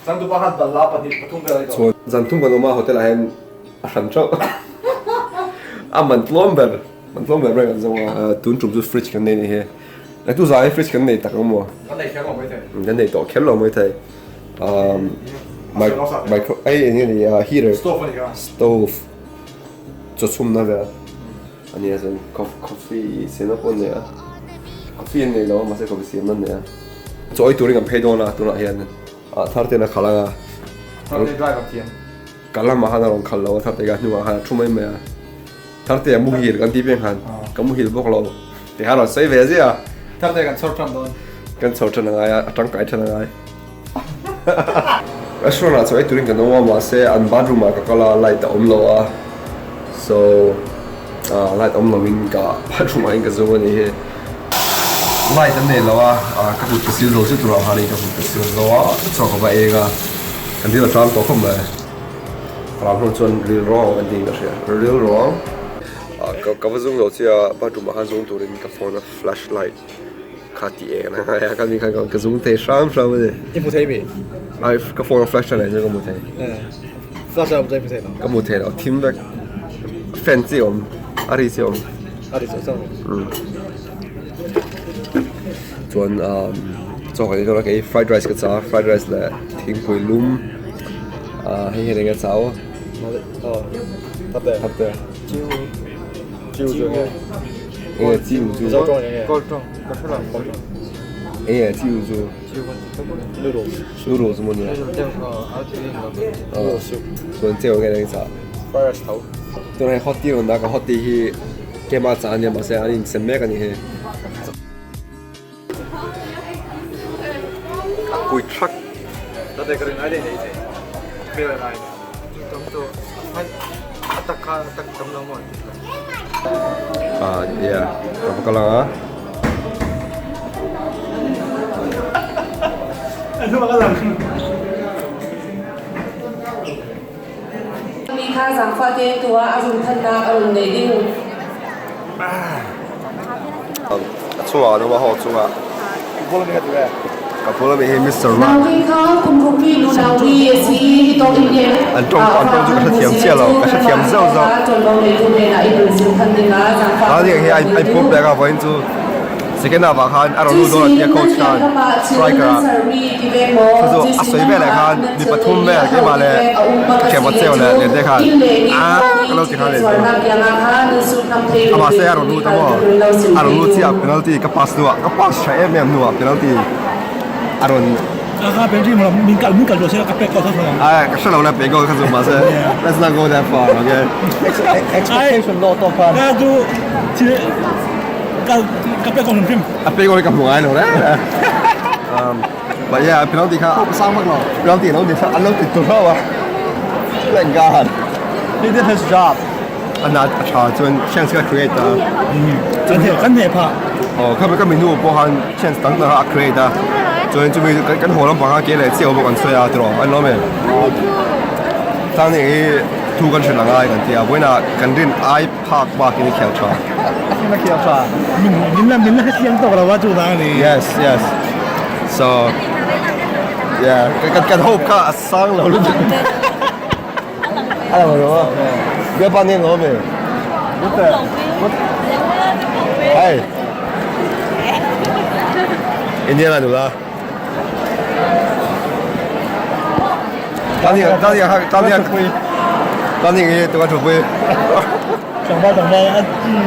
Changtupa khan balhla pahnih pathum vel a ni tawh. Chuan zan thum kan awm a hotel ah hian a hran teuh. A man tlawm ber, man tlawm ber ber kan zawng a. Tun tum chu fridge kan nei ni hi. Natu zan hi fridge kan nei tak ang maw? Kan nei kher lo maithei. Kan nei tawh kher lo maithei. Micro ei eng nge ni heater. Stove a ni kha. Stove chaw chhumna vel a nia chuan coffee siamna pawh an nei a. Coffee an nei lo a mahse coffee siamna an nei a. Chaw ei turin kan phei dawn a tunah hian thar ten a khalh ang a. Tharte driver thiam. Ka lamah khan a rawn khalh lo a Tharte ka hnungah khan a thu mai mai a. Tharte a muhil kan tih piang khan ka muhil bawk lo ti khan a rawn sawi ve ziah a. Tharte kan chhawr tan dawn. Kan chhawr tan a ngai a, a tangkai tan a ngai. Restaurant ah chaw ei turin kan awm a mahse an bathroom ah ka kal a light a awm lo a so light awm lo in ka bathroom ah hian ka zawng a ni hi. Light an nei lo a ka kut ka sil zo chiah turah khan ka kut ka sil zo a chaw ka va eng a. Kan ril a tang tawh khawp mai. Ram ho chuan ril rawng an tiin ka hria. Ril rawng. Ka va zung lo chiah a, bathroom ah khan zung turin ka phone a flash light kha tih eng a ngai a, ka mi khan ka zung thei hram hram a ni. I hmu thei mi? Ai ka phone a flash light chu ka hmu thei. Flash light awm chu i hmu thei lo? Ka hmu thei lo, thim vek. Fan chi awm, a ri chi awm. A ri chauh chauh. Chuan chaw kan ei dawn a kei fried rice ka chah a fried rice leh thingpui lum ah hei hian eng nge chah aw thapte eng nge chiu chu eng nge chiu chu noodles maw nia chuan chiu nge eng chah tunah hian hot tea a rawn dah a ka hot tea hi Keimah chah a nia mahse an insem mek a ni hei. A kui thak. Ah yeah ka va kal ang a. Mi kha zaangfah tein tuah a zumthannak a run nei ding. A chungah an awm a, hawk chungah. Ka bula mi hi Mister Ran. An tawng an tawng chu ka hrethiam chiah lo, ka hrethiam zauh zauh. Tani ang hi a in pawm pek a vawiin chu. Second half ah khan a rawn lut dawn a tia coach khan striker ah chu chu a sawi vel ah khan mi pathum vel keimah leh thiam cheu leh Liante khan aaa ka lo ti khan leh a mahse a rawn lut a maw a rawn lut chiah penalty ka pass hnuah ka pass tha em em hnuah penalty a rawn Ai ka hrelo le pe goal kha chu mahse let's not go that far okay expectation lo tawk khan Ka pek hrim hrim. A pek hi ka hmu ngai lo reng reng. But yeah, penalty kha a sang vak lo. Penalty lo ni an lo ti tur ho a. Thank God. He did his job. A na a tha chuan chance ka create a. Kan he kan he pha. Oh, kha ka minu pawh khan chance tam tak a create a. Chuan chumi kan haw lampang kha ke leh chiah bawk an sawi a tiraw an lawm em. Tang ni hi thu kan hrilh angai kan ti a. Vawiinah kan rin ai Phak bak in i khel tha. A khel tha. Min min la min la hrethiam tawk lo a chu vang a ni. Yes yes. So yeah kan kan hope kha a sang lo lutuk. A lo lo a. Biapa nen lo me. Hey. Indiana nula. Tani tani tani tani nge tu ka thupui. Tlangval tlangval a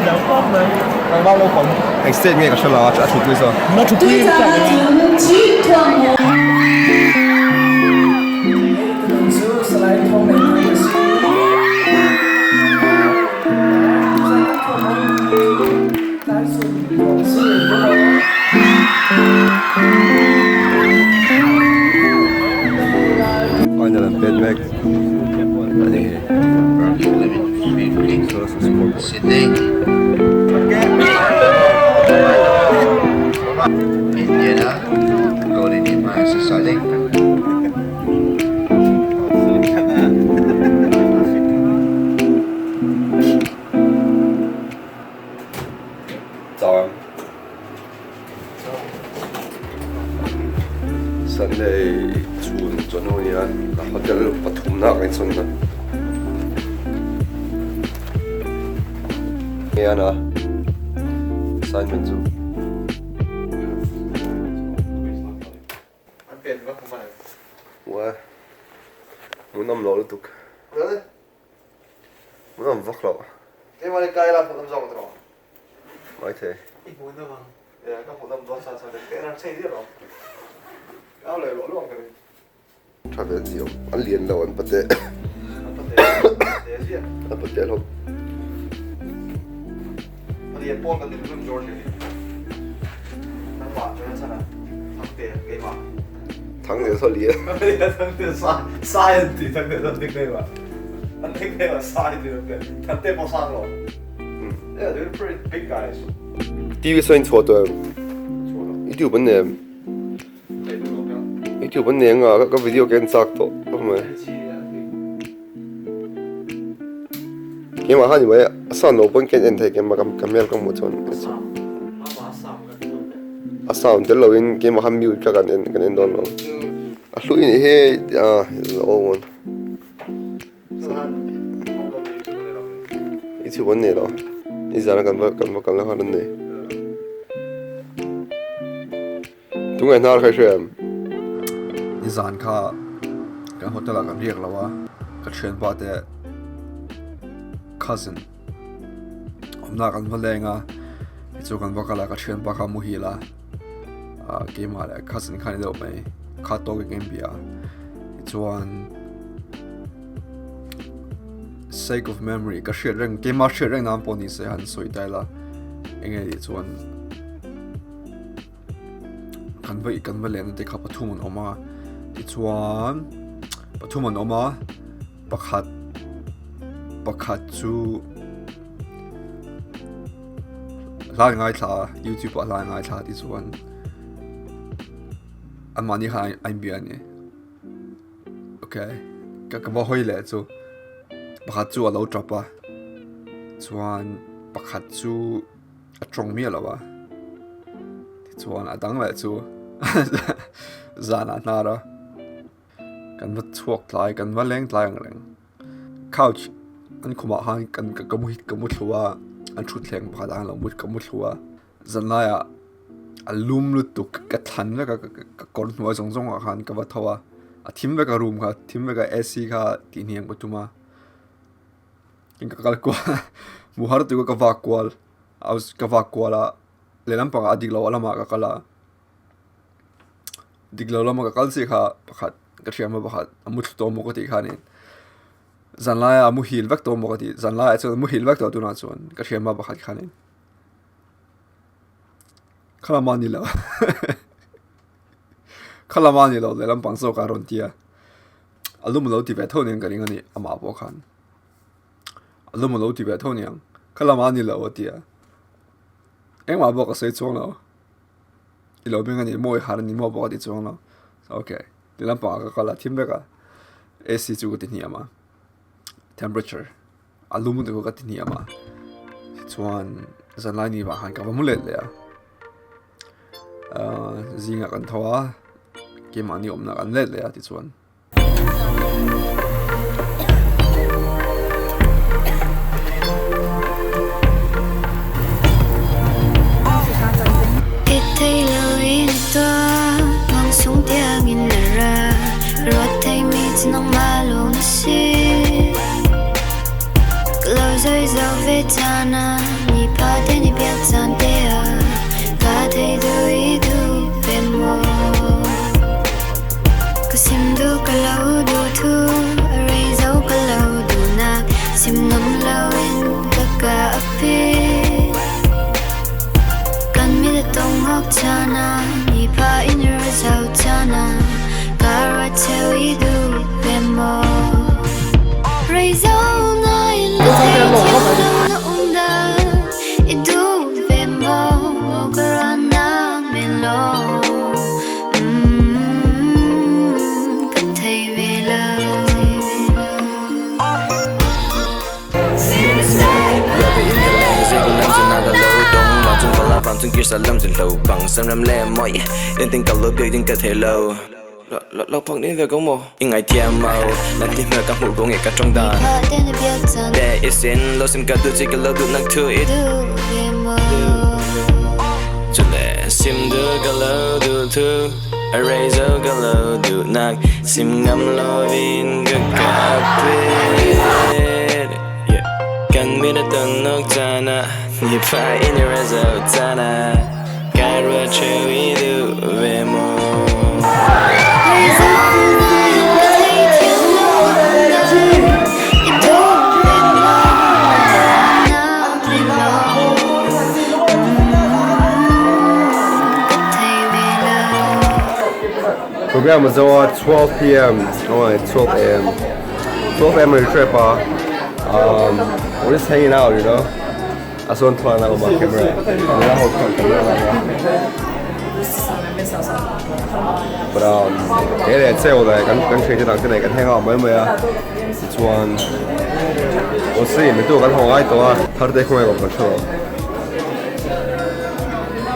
lo pawp mai. Tlangval naupang. Eng state nge ka hre lo a thupui saw. Na thupui chiah lo. Final an pet mek a ni hi. nak in sawn na nge ana assignment chu Ua hmuhnawm loh lutuk hmuhnawm vak loh maithei. Tha ve chi awm an lian lo an pate an pate hlawm. Thang te saw lian. TV saw in chhuah tawh em? YouTube an nei em? YouTube an nei anga ka video ka en chak tawh khawp mai. Keimah kha ni mai a sound lo pawn ka en thei keimah ka hmel ka hmuh chuan a sound tel loin keimah kha mute kha kan en kan en dawn lo. A hlui ni hi ah the old one. YouTube an nei lo nizan a kan va kan va kal na khan an nei. Tunge hnar kha i hria em? Nizan kha kan hotel ah kan riak lo a, ka thianpa te cousin awmna kan va leng a, tichuan kan va kal a ka thianpa kha a muhil a, ah keimah leh cousin kha a ni deuh mai, kha tawk in ka inbia a, tichuan sake of memory ka hriat reng keimah hriat reng nan pawh ni se han sawi ta ila enge tih chuan. Kan va kan va lehna te kha pathum an awm a tichuan pathum an awm a pakhat pakhat chu hla an ngaithla a youtube ah hla an ngaithla a tichuan anmahni khan a inbia a ni okay ka ka va hawi leh chu pakhat chu a lo tap a chuan pakhat chu. A tawng miah lo a, tichuan a dang leh chu zanah hnar a, kan va chhuak tlai kan va leng tlai ang reng. Couch an khumah khan kan ka mu ka mu thlu a, an thutthleng pakhat ah khan lo mu ka mu thlu a, zan laiah a lum lutuk ka thlan vek a ka kawr hnuai zawng zawng ah khan ka va tho a, a thim vek a room kha thim vek a A_C kha tih hniam ka tum a. Ka kal kual hmuh har tuk a ka vak kual ka vak kual a lehlam pangah a dik loh lamah ka kal a dik lo lama ka kal chiah kha pakhat ka thiam a pakhat a mu thlu tawh maw ka tih khanin zan laiah a muhil vek tawh maw ka tih zan laiah chuan a muhil vek tawh tunah chuan ka thiam a pakhat khanin khalama ni lo khalama ni lo lehlam pang zawk a rawn ti a a lum lo ti ve tho nen ka ring a ni amah pawh khan. A lum a lo ti ve tho aniang, kha lamah a ni lo a ti a, engmah pawh ka sawi chuang lo, i lo beng a ni maw i har a ni maw pawh ka ti chuang lo, ok ti lampangah ka kal a thim vek a, A_C chu ka ti hniam a, temperature a lum lutuk a ka ti hniam a, tichuan zanlai ni vang khan ka va mu let leh a, ahh zingah kan tho a, keimahni awmna kan let leh a tichuan. Lo phak nin ve ko maw? I ngaithiam lo na ti hmel ka hmuh ruang i ka tawng dan Te i sin lo sim ka duh chi ka lo duh nak thu i Chu le sim duh ka lo duh thu A rei zo ka lo duh nak sim ngam lovin ka ka pit Yeah Kan mit a ton nok caan ah ni pha in i ra zo caan ah Kai ruat cheu i duh ve maw? Program a zo a 12 pm oh 12 am 12 am ri trep a um we're just hanging out you know A sawn thuan a awm a camera nula ho khan camera a lak a but um he leh cheu leh kan kan thiante dang te nen kan hang out mai mai a tichuan aw si mi tu kan haw ngai tawh a thar te khawngaih awm kan hre lo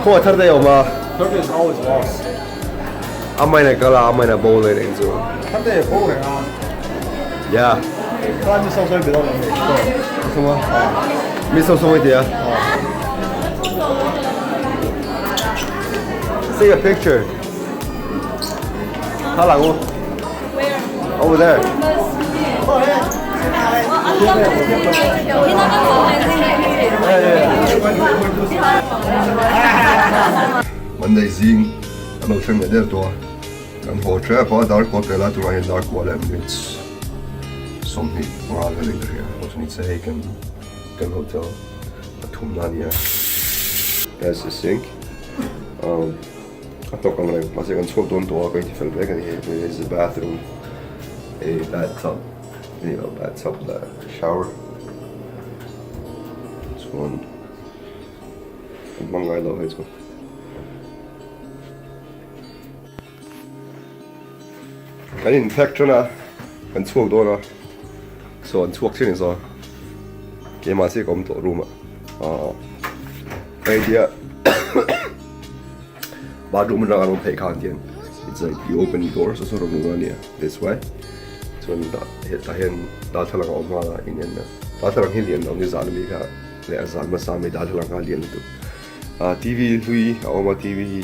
khawngaih thar te awm a Thar te is always lost Amain a kal a amain a bo leh reng chu Thar te bo reng a Yeah Kha mi saw sawi be lo ang e Sawma mi saw sawi tia Take a picture Kha lang u Over there Monday zing Kan lo thleng leh der tawh a, kan haw tep a, dar kua pela turah hian dar kua leh minutes 25 vel in ka hria, aw chuan se hei kan kan hotel pathumna a ni a, there's the sink umm a hnawk ang reng mahse kan chhuak dawn tawh a ka intifel vek a ni hei there is a bathroom a bathtub a ni lo bathtub leh shower chuan kan hmang ngai lo hei chu. Kan in pack tan a, kan chhuak dawn a, saw an chhuak chiah ni saw keimah chiah ka awm tawh room ah aw hei tia bathroom atang a rawn theih khan hian it's like you open the door saw saw rawn luh na ania this way chuan hetah hian darthlalang a awm nghal a in en a darthlalang hi lian lo ni zan ami kha leh a zan hmasa ami darthlalang kha a lian lutuk. Ah TV hlui a awm a TV hi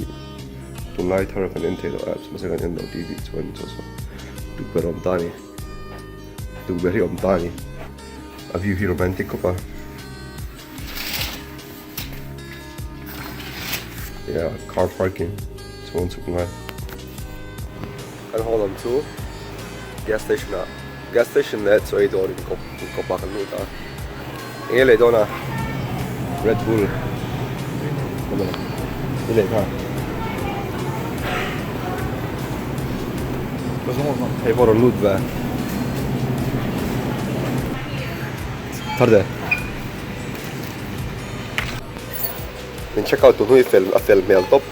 tunlai thar kan en thei loh apps mahse kan en loh TV chuan chaw saw tukverh a awm ta a ni tukverh hi a awm ta a ni a view hi romantic khawp a yeah car parking chuan chhuk ngai kan haw lam chu gas station ah gas station leh chaw ei dawr in kawp kawp ah kan lut a. Enge lei dawn a? Red Bull I lei kha. Hei pawh rawn lut ve. Thar de. Min check out tu hnu i fel a fel hmel tawp.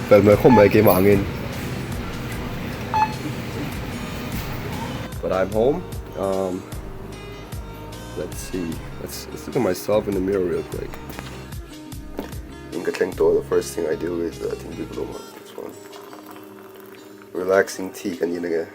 Fel hmel khawp mai keimah angin. But I'm home. Um, let's see. Let's, let's look at myself in the mirror real quick. In ka thleng tawh, the first thing I do is uh, thingpui ka lum a. This one. Relaxing tea kan in ange.